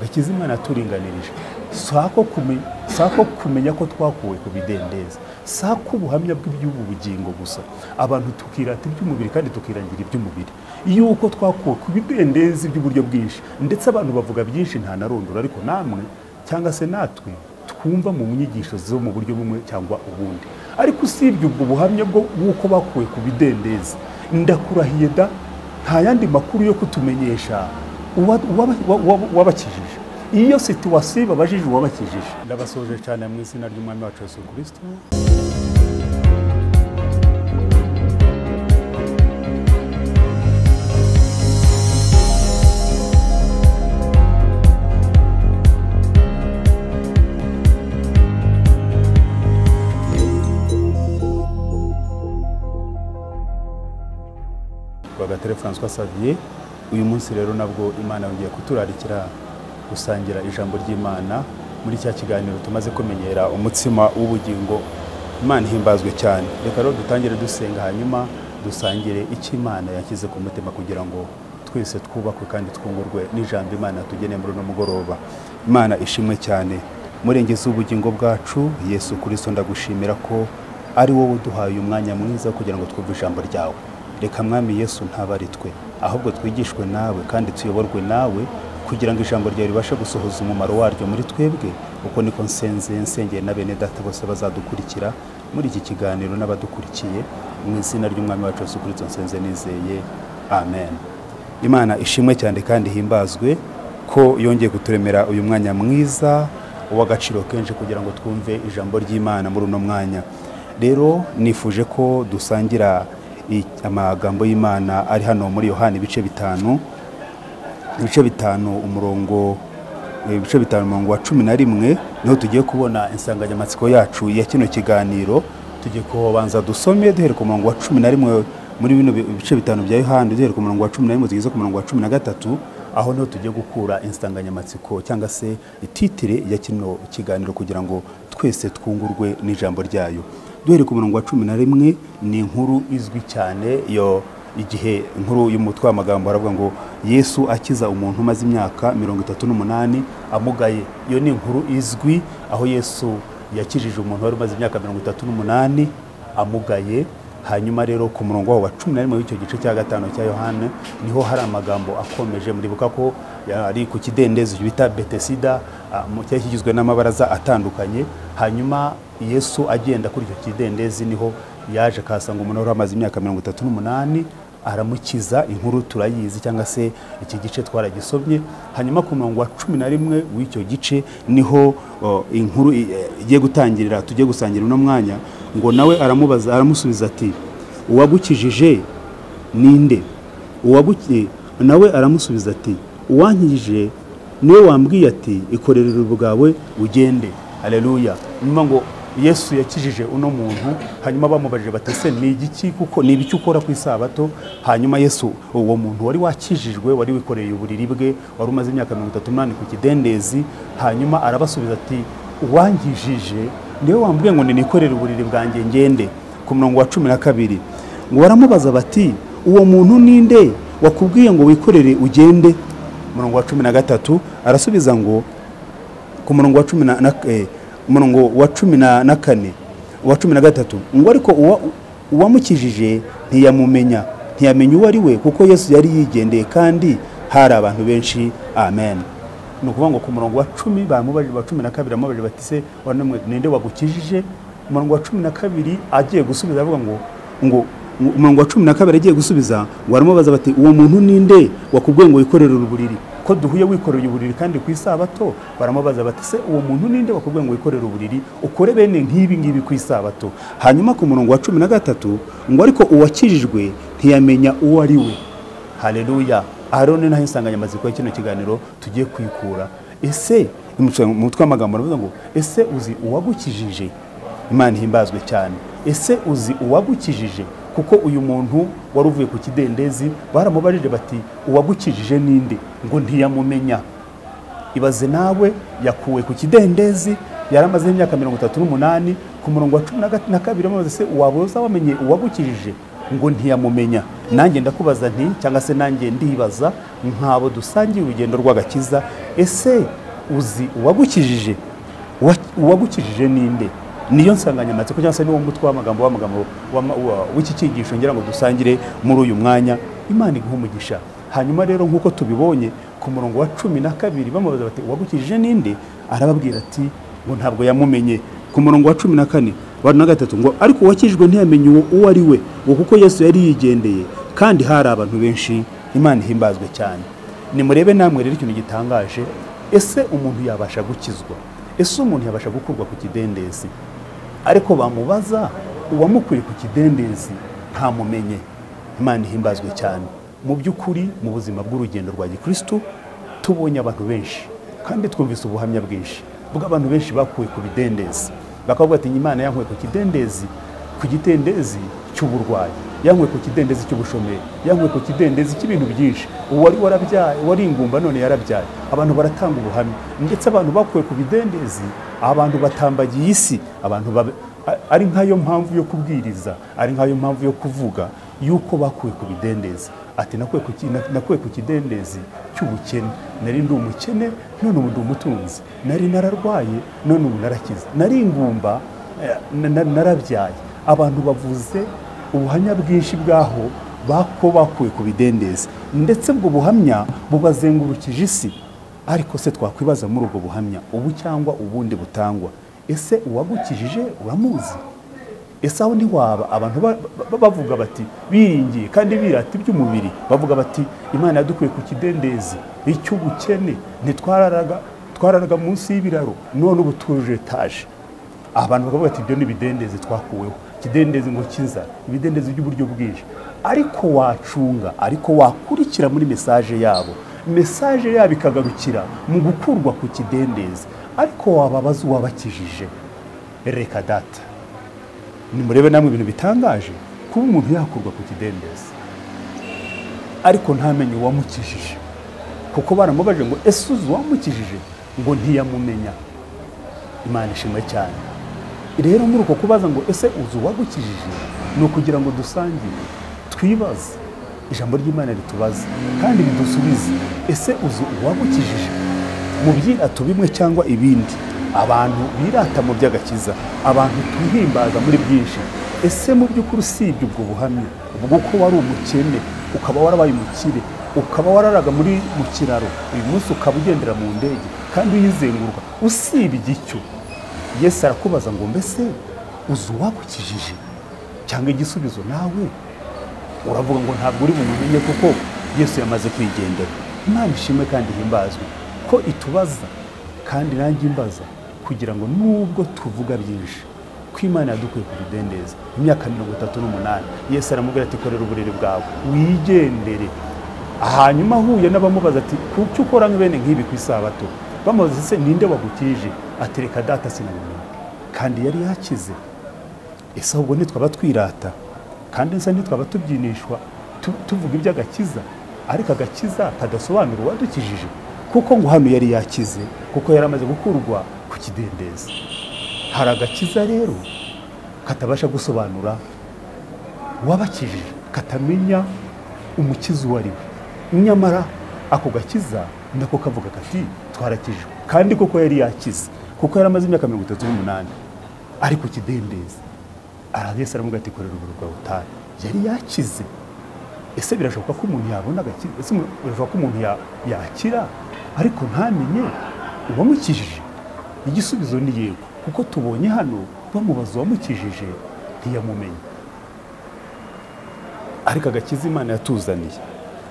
Agakiza Imana yaturinganirije sako kumenya ko twakuwe ku bidendezi, sako ubuhamya bw'iby'ubu bugingo gusa, abantu tukirata iby'umubiri kandi tukirangira iby'umubiri, yuko twakuwe ku bidendezi by'uburyo bwinshi, ndetse abantu bavuga byinshi nta narondora, ariko namwe cyangwa se natwe twumva mu nyigisho zo mu buryo bumwe cyangwa ubundi. Ariko usibye ubwo buhamya bw'uko bakuwe ku bidendezi, ndakurahiye da nta yandi makuru yo kutumenyesha uwabakijije. Iyo situwasiyo babajije uwabakijije. Ndabasoje cyane mu izina ry'Umwami wacu Yesu Kristo. Rwagatare François Xavier, uyu munsi rero nabwo Imana yongeye kuturarikira gusangira ijambo ry'Imana muri cya kiganiro tumaze kumenyera, umutsima w'ubugingo. Imana ihimbazwe cyane. Reka rero dutangire dusenga, hanyuma dusangire icyo Imana yashyize ku mutima kugira ngo twese twubakwe kandi twungurwe n'ijambo Imana yatugeneye muri uno mugoroba. Imana ishimwe cyane. Murengezi w'ubugingo bwacu Yesu Kristo, ndagushimira ko ari wowe uduhaye umwanya mwiza kugira ngo twumve ijambo ryawe. Reka Mwami Yesu ntabari twe, ahubwo twigishwe nawe kandi tuyoborwe nawe kugira ngo ijambo ryawe ribashe gusohoza umumaro waryo muri twebwe. Uko niko nsenze, nsengeye na bene data bose bazadukurikira muri iki kiganiro n'abadukurikiye, mu izina ry'Umwami wacu Yesu Kristo nsenze nizeye, amen. Imana ishimwe cyane kandi himbazwe ko yongeye kuturemera uyu mwanya mwiza w'agaciro kenshi kugira ngo twumve ijambo ry'Imana muri uno mwanya. Rero nifuje ko dusangira amagambo y'Imana ari hano muri Yohana ibice bitanu, ibice bitanu umurongo, ibice bitanu umurongo wa 11, niho tugiye kubona insanganyamatsiko yacu ya kino kiganiro. Tugiye kubanza dusome duhere ku murongo wa 11 muri bino bice bitanu bya Yohana, duhere ku murongo wa 11 tugeze ku murongo wa 13, aho niho tugiye gukura insanganyamatsiko cyangwa se ititire ya kino kiganiro kugira ngo twese twungurwe n'ijambo ryayo. Duhere ku murongo wa 11, ni inkuru izwi cyane yo igihe inkuru y'umutwe w'amagambo aravuga ngo Yesu akiza umuntu umaze imyaka 38 amugaye. Iyo ni inkuru izwi aho Yesu yakijije umuntu wari umaze imyaka 38 amugaye. Hanyuma rero ku murongo wa 11 w'icyo gice cya gatanu cya Yohana niho hari amagambo akomeje. Muribuka ko yari ku kidendezi bita Betesida, cyari kigizwe n'amabaraza atandukanye. Hanyuma Yesu agenda kuri icyo kidendezi niho yaje akasanga umuntu wari amaze imyaka 38 aramukiza. Inkuru turayizi cyangwa se iki gice twaragisomye. Hanyuma ku murongo wa 11 w'icyo gice niho inkuru igiye gutangirira, tugiye gusangira uno mwanya. Ngo nawe aramubaza, aramusubiza ati uwagukijije ninde? Nawe aramusubiza ati uwankijije niwe wambwiye ati ikorere bwawe ugende. Haleluya. Nyuma ngo Yesu yakijije uno muntu, hanyuma bamubajije bati se ni igiki, kuko ni ibiki ukora ku isabato? Hanyuma Yesu uwo muntu wari wakijijwe, wari wikoreye uburiri bwe, wari umaze imyaka 38 ku kidendezi, hanyuma arabasubiza ati uwankijije niwe wambwiye ngo nikorere uburiri bwanjye ngende. Ku murongo wa 12 ngo baramubaza bati uwo muntu ninde wakubwiye ngo wikorere ugende? Murongo wa 13 arasubiza ngo ku murongo wa 10 na umurongo wa 14 wa 13 ngo ariko uwamukijije ntiyamumenya, ntiyamenya uwo ari we, kuko Yesu yari yigendeye kandi hari abantu benshi. Amen. Ni ukuvuga ngo ku murongo wa 10 bamubajije, wa 12 bamubajije bati se ninde wagukijije? Umurongo wa 12 agiye gusubiza avuga ngo umurongo wa 12 agiye gusubiza ngo aramubaza bati uwo muntu ninde wakubwiye ngo wikorere uburiri? Ko duhuye wikoreye uburiri kandi ku isabato? Baramubaza bati se uwo muntu ninde wakubwiye ngo wikorere uburiri ukore bene nk'ibi ngibi ku isabato? Hanyuma ku murongo wa 13 ngo ariko uwakijijwe ntiyamenya uwo ari we. Haleluya. Arone naho insanganyamatsiko y'kino kiganiro tugiye kwikura. Ese umutwe w'amagambo aravuga ngo ese uzi uwagukijije? Imana ihimbazwe cyane. Ese uzi uwagukijije? Kuko uyu muntu wari uvuye ku kidendezi baramubajije bati uwagukijije ninde? Ngo ntiyamumenya. Ibaze nawe, yakuwe ku kidendezi, yaramaze imyaka 38. Ku murongo wa 12 bamaze se waboza wamenye uwagukijije? Ngo ntiyamumenya. Nanjye ndakubaza nti, cyangwa se nanjye ndibaza nk'abo dusangiye urugendo rw'agakiza, Ese uzi uwagukijije? Uwagukijije ninde? Niyo nsanganyamatsiko cyangwa se niwo mutwe w'amagambo w'iki cyigisho ngira ngo dusangire muri uyu mwanya. Imana iguhe umugisha. Hanyuma rero nk'uko tubibonye ku murongo wa 12 bamubaza bati uwagukijije ninde? Arababwira ati ngo ntabwo yamumenye. Ku murongo wa 14 wa 3 ngo ariko uwakijijwe ntiyamenye uwo ari we, ngo kuko Yesu yari yigendeye kandi hari abantu benshi. Imana ihimbazwe cyane. Nimurebe namwe rero ikintu gitangaje. Ese umuntu yabasha gukizwa? Ese umuntu yabasha gukurwa ku kidendezi? Ariko bamubaza uwamukuye ku kidendezi ntamumenye. Imana ihimbazwe cyane. Mu by'ukuri mu buzima bw'urugendo rwa Gikristo tubonye abantu benshi kandi twumvise ubuhamya bwinshi bw'abantu benshi bakuwe ku bidendezi, bakavuga ati Imana yankuye ku kidendezi, ku kidendezi cy'uburwayi, yankuye ku kidendezi cy'ubushomeri, yankuye ku kidendezi cy'ibintu byinshi. Uwari warabyaye, wari ingumba none yarabyaye. Abantu baratanga ubuhamya, ndetse abantu bakuwe ku bidendezi, abantu batambagiye isi, abantu ari nkayo mpamvu yo kubwiriza, ari nkayo mpamvu yo kuvuga yuko bakuwe ku bidendezi. Ati nakuwe ku kidendezi cy'ubukene, nari ndi umukene none ubu ndi umutunzi, nari nararwaye none ubu narakize, nari ingumba narabyaye. Abantu bavuze ubuhamya bwinshi bwaho bako bakuwe ku bidendezi, ndetse ubwo buhamya bubazengurukije isi. Ariko se twakwibaza muri ubwo buhamya ubu cyangwa ubundi butangwa, ese uwagukijije uramuzi? Ese aho ntiwaba abantu bavuga bati biringiye kandi birata iby'umubiri, bavuga bati Imana yadukuye ku kidendezi icy'ubukene, ntitwararaga munsi y'ibiraro none ubu tuje etaje. Abantu bakavuga ati ibyo ni ibidendezi twakuweho, ikidendezi ngo cy'inzara, ibidendezi by'uburyo bwinshi. Ariko wacunga, ariko wakurikira muri message yabo, message yabo ikagarukira mu gukurwa ku kidendezi, ariko wababaza uwabakijije. Reka data, nimurebe namwe ibintu bitangaje kuba umuntu yakurwa ku kidendezi ariko ntamenye uwamukijije, kuko baramubaje ngo ese uzi uwamukijije? Ngo ntiyamumenya. Imana ishimwe cyane. Rero muri uko kubaza ngo ese uzi uwagukijije, ni ukugira ngo dusangire, twibaze, ijambo ry'Imana ritubaze kandi ridusubize. Ese uzi uwagukijije? Mu byirato bimwe cyangwa ibindi, abantu birata mu by'agakiza, abantu twihimbaza muri byinshi. Ese mu by'ukuri usibye ubwo buhamya bw'uko wari umukene ukaba warabaye umukire, ukaba wararaga muri mu kiraro, uyu munsi ukaba ugendera mu ndege kandi uyizenguruka, usibye icyo, Yesu arakubaza ngo mbese uzi uwagukijije? Cyangwa igisubizo nawe uravuga ngo ntabwo uri bumumenye kuko Yesu yamaze kwigendera. Imana ishimwe kandi ihimbazwe ko itubaza kandi nanjye imbaza, kugira ngo nubwo tuvuga byinshi ko Imana yadukuye ku bidendezi imyaka 38, Yesu aramubwira ati korera uburiri bwawe wigendere. Hanyuma ahuye n'abamubaza ati kuki ukora bene nk'ibi ku isabato? Bamubaza se ninde wagukije? Atereka data sinamumenya, kandi yari yakize. Ese ahubwo ntitwaba twirata kandi nsa ntitwaba tubyinishwa tuvuga iby'agakiza, ariko agakiza kadasobanura uwadukijije? Kuko ngo hano yari yakize, kuko yari amaze gukurwa ku kidendezi. Hari agakiza rero katabasha gusobanura uwabakijije, katamenya umukiza uwo ari we. Nyamara ako gakiza nako kavuga kati twarakijwe, kandi koko yari yakize, kuko yari amaze imyaka 38 ari ku kidendezi. Yesu aramubwira ati korera uburiri bwawe utahe. Yari yakize. Ese birashoboka ko umuntu yabona agakiza? Ese birashoboka ko umuntu yakira ariko ntamenye uwamukijije? Igisubizo ni yego, kuko tubonye hano bamubaza uwamukijije ntiyamumenye. Ariko agakiza Imana yatuzaniye,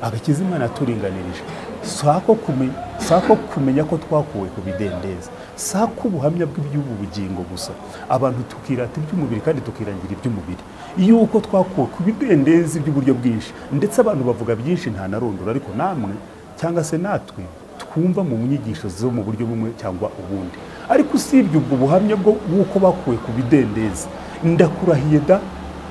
agakiza Imana yaturinganirije, sako kumenya ko twakuwe ku bidendezi, sako ubuhamya bw'iby'ubu bugingo gusa, abantu tukirata iby'umubiri kandi tukirangira iby'umubiri, yuko twakuwe ku bidendezi by'uburyo bwinshi. Ndetse abantu bavuga byinshi nta narondora, ariko namwe cyangwa se natwe twumva mu nyigisho zo mu buryo bumwe cyangwa ubundi. Ariko usibye ubwo buhamya bw'uko bakuwe ku bidendezi, ndakurahiye da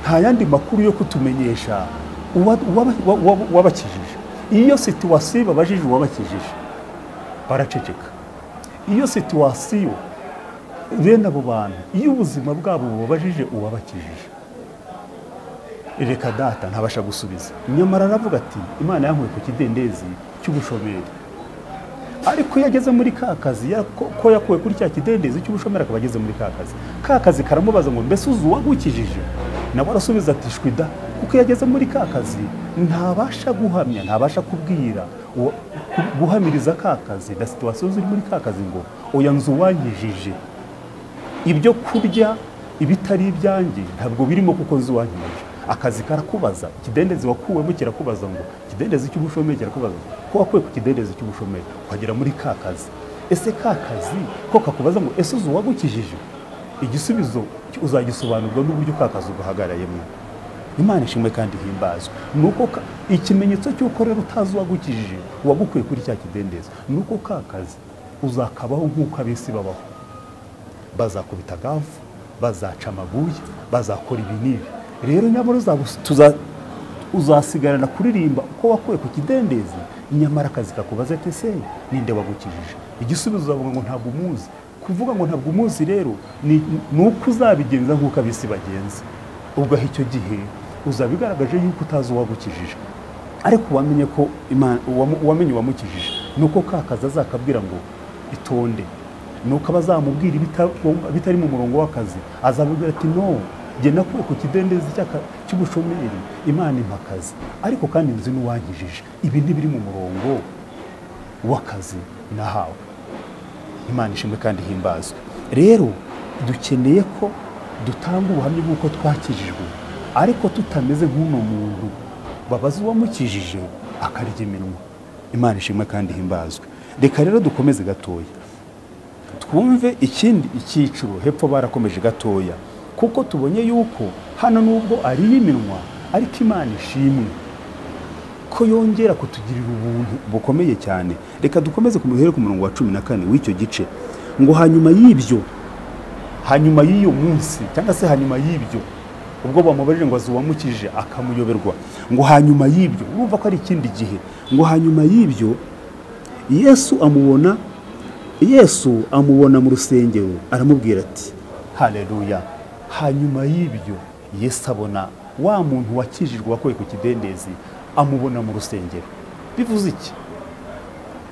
nta yandi makuru yo kutumenyesha uwabakijije. Iyo situwasiyo babajije uwabakijije baraceceka. Iyo situwasiyo bene abo bantu, iyo ubuzima bwabo bubabajije uwabakijije, reka data ntabasha gusubiza. Nyamara aravuga ati Imana yankuye ku kidendezi cy'ubushomeri. Ariko iyo ageze muri ka kazi ko yakuwe kuri cya kidendezi cy'ubushomeri, akaba ageze muri ka kazi, ka kazi karamubaza ngo mbese uzi uwagukijije? Nawe arasubiza ati shwida. Kuko iyo ageze muri ka kazi ntabasha guhamya, ntabasha kubwira, guhamiriza ka kazi na situation ziri muri ka kazi ngo oya nzu uwankijije, ibyo kurya ibitari ibyanjye ntabwo birimo kuko nzi uwankijije. Akazi karakubaza, ikidendezi wakuwemo kirakubaza ngo ikidendezi cy'ubushomeri kirakubaza ko wakuwe ku kidendezi cy'ubushomeri ukagera muri ka kazi. Ese ka kazi ko kakubaza ngo ese uzi uwagukijije? Igisubizo uzagisobanurwa n'uburyo ka kazi ugahagarayemo. Imana ishimwe kandi himbazwe. Nuko ikimenyetso cy'uko rero utazi uwagukijije, uwagukuye kuri cya kidendezi, nuko ka kazi uzakabaho nk'uko ab'isi babaho. Bazakubita gafu, bazaca amabuye, bazakora ibi n'ibi. Rero nyamara uzasigarana kuririmba uko wakuwe ku kidendezi, nyamara akazi kakubaza ati ese ninde wagukijije? Igisubizo uzavuga ngo ntabwo umuzi. Kuvuga ngo ntabwo umuzi rero ni uko uzabigenza nk'uko ab'isi bagenza. Ubwo icyo gihe uzabigaragaje yuko utazi uwagukijije. Ariko wamenye ko Imana wamenye uwamukijije, nuko ka kazi azakabwira ngo itonde. Nuko abazamubwira bitari mu murongo w'akazi, azabibwira ati no, jye nakuwe ku kidendezi cy'ubushomeri, Imana impa akazi, ariko kandi nzi n'uwankijije, ibi ntibiri mu murongo w'akazi nahawe. Imana ishimwe kandi himbazwe. Rero dukeneye ko dutanga ubuhamya bw'uko twakijijwe, ariko tutameze nk'uno muntu babaza uwamukijije akarya iminwa. Imana ishimwe kandi himbazwe. Reka rero dukomeze gatoya, twumve ikindi icyiciro hepfo barakomeje gatoya, kuko tubonye yuko hano nubwo ari iminwa, ariko Imana ishimwe ko yongera kutugirira ubuntu bukomeye cyane. Reka dukomeze kumuhere ku murongo wa 14 w'icyo gice, ngo hanyuma y'ibyo, hanyuma y'iyo munsi, cyangwa se hanyuma y'ibyo, ubwo bamubajije ngo azi uwamukijije akamuyoberwa, ngo hanyuma y'ibyo, urumva ko ari ikindi gihe, ngo hanyuma y'ibyo Yesu amubona mu rusengero aramubwira ati haleluya. Hanyuma y'ibyo Yesu abona wa muntu wakijijwe wakuwe ku kidendezi, amubona mu rusengero. Bivuze iki?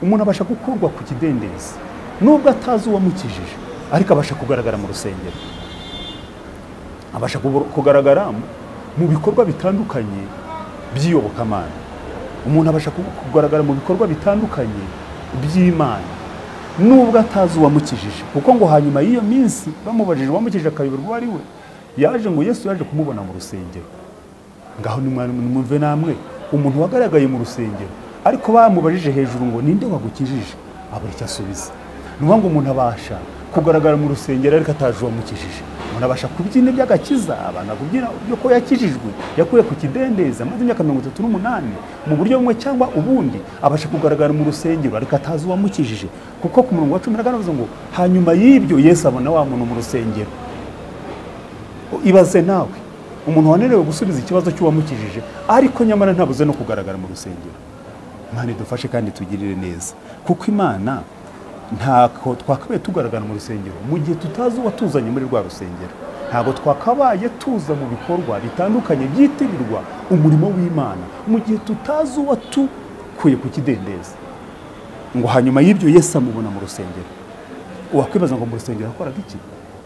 Umuntu abasha gukurwa ku kidendezi nubwo atazi uwamukijije, ariko abasha kugaragara mu rusengero, abasha kugaragara mu bikorwa bitandukanye by'iyobokamana. Umuntu abasha kugaragara mu bikorwa bitandukanye by'Imana nubwo atazi uwamukijije, kuko ngo hanyuma y'iyo minsi bamubajije uwamukijije akayoberwa uwo ari we, yaje ngo Yesu yaje kumubona mu rusengero. Ngaho nimwumve namwe, umuntu wagaragaye mu rusengero ariko bamubajije hejuru ngo ninde wagukijije, abura icyo asubiza. Ni ukuvuga ngo umuntu abasha kugaragara mu rusengero ariko ataje uwamukijije. Umuntu abasha kubyina iby'agakiza, abantu kubyina byo ko yakijijwe, yakuye ku kidendezi amaze imyaka 38 mu buryo bumwe cyangwa ubundi, abasha kugaragara mu rusengero ariko atazi uwamukijije. Kuko ku murongo wa 15 avuze ngo hanyuma y'ibyo Yesu abona wa muntu mu rusengero. Ibaze nawe, umuntu wanerewe gusubiza ikibazo cy'uwamukijije, ariko nyamara ntabuze no kugaragara mu rusengero. Imana idufashe kandi tugirire neza, kuko Imana ntako twakabaye tugaragara mu rusengero mu gihe tutazi uwatuzanye muri rwa rusengero. Ntabwo twakabaye tuza mu bikorwa bitandukanye byitirirwa umurimo w'Imana mu gihe tutazi uwatukuye ku kidendezi. Ngo hanyuma y'ibyo Yesu amubona mu rusengero. Uwakwibaza ngo mu rusengero akoraga iki?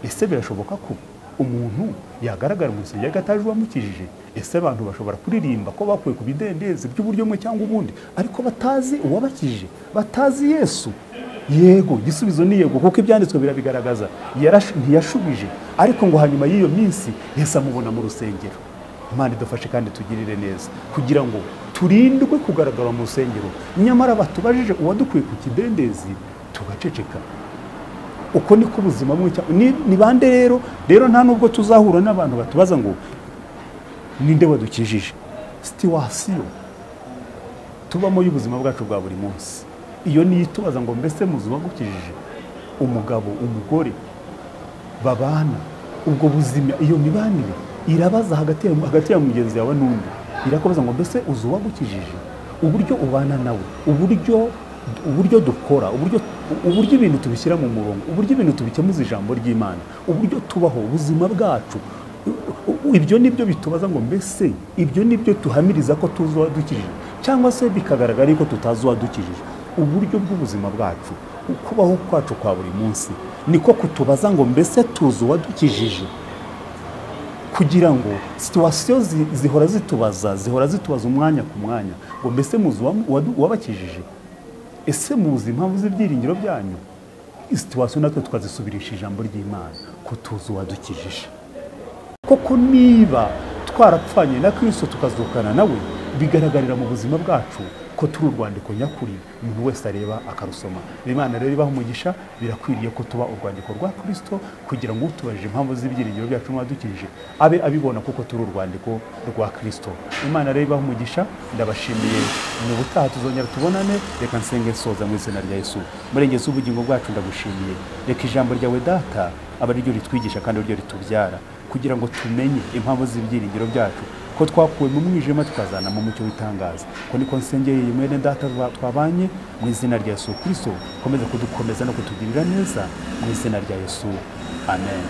Ese birashoboka ko umuntu yagaragara mu rusengero ataje uwamukijije? Ese abantu bashobora kuririmba ko bakuye ku bidendezi by'uburyo bumwe cyangwa ubundi, ariko batazi uwabakijije, batazi Yesu? Yego, igisubizo ni yego, kuko ibyanditswe birabigaragaza. Ntiyashubije, ariko ngo hanyuma y'iyo minsi Yesu amubona mu rusengero. Imana idufashe kandi tugirire neza, kugira ngo turindwe kugaragara mu rusengero nyamara batubajije uwadukuye ku kidendezi tugaceceka. Uko niko ubuzima bumwe ni bande rero? Rero nta nubwo tuzahura n'abantu batubaza ngo ninde wadukijije. Situation tubamo y'ubuzima bwacu bwa buri munsi, iyo niyo itubaza ngo mbese muzi uwagukijije? Umugabo, umugore babana, ubwo buzima, iyo mibanire irabaza hagati ya mugenzi yawe n'undi, irakubaza ngo mbese uzi uwagukijije? Uburyo ubana nawe, uburyo dukora, uburyo ibintu tubishyira mu murongo, uburyo ibintu tubikemuza ijambo ry'Imana, uburyo tubaho ubuzima bwacu, ibyo nibyo bitubaza ngo mbese ibyo nibyo tuhamiriza ko tuzi uwadukijije, cyangwa se bikagaragara yuko tutazi uwadukijije. Uburyo bw'ubuzima bwacu, ukubaho kwacu kwa buri munsi, niko kutubaza ngo mbese tuzi uwadukijije? Kugira ngo situation zihora zitubaza, zihora zitubaza umwanya ku mwanya ngo mbese muzi uwabakijije? Ese muzi impamvu z'ibyiringiro byanyu? Situation natwe tukazisubirisha ijambo ry'Imana ko tuzi uwadukijije. Koko niba twarapfanye na Kristo tukazukana nawe, bigaragarira mu buzima bwacu ko turi urwandiko nyakuri umuntu wese areba akarusoma. Imana rero ibaha umugisha. Birakwiriye ko tuba urwandiko rwa Kristo kugira ngo utubajije impamvu z'ibyiringiro byacu n'uwadukijije abe abibona, kuko turi urwandiko rwa Kristo. Imana rero ibaha umugisha, ndabashimiye. Mu butaha tuzongera tubonane. Reka nsenge nsoza mu izina rya Yesu. Murengezi w'ubugingo bwacu, ndagushimiye. Reka ijambo ryawe Data aba ariryo ritwigisha kandi ariryo ritubyara, kugira ngo tumenye impamvu z'ibyiringiro byacu, ko twakuwe mu mwijima tukazana mu mucyo w'itangaza. Ko niko nsengeye mwene Data twabanye mu izina rya Yesu Kristo. Komeza kudukomeza no kutugirira neza mu izina rya Yesu, amen.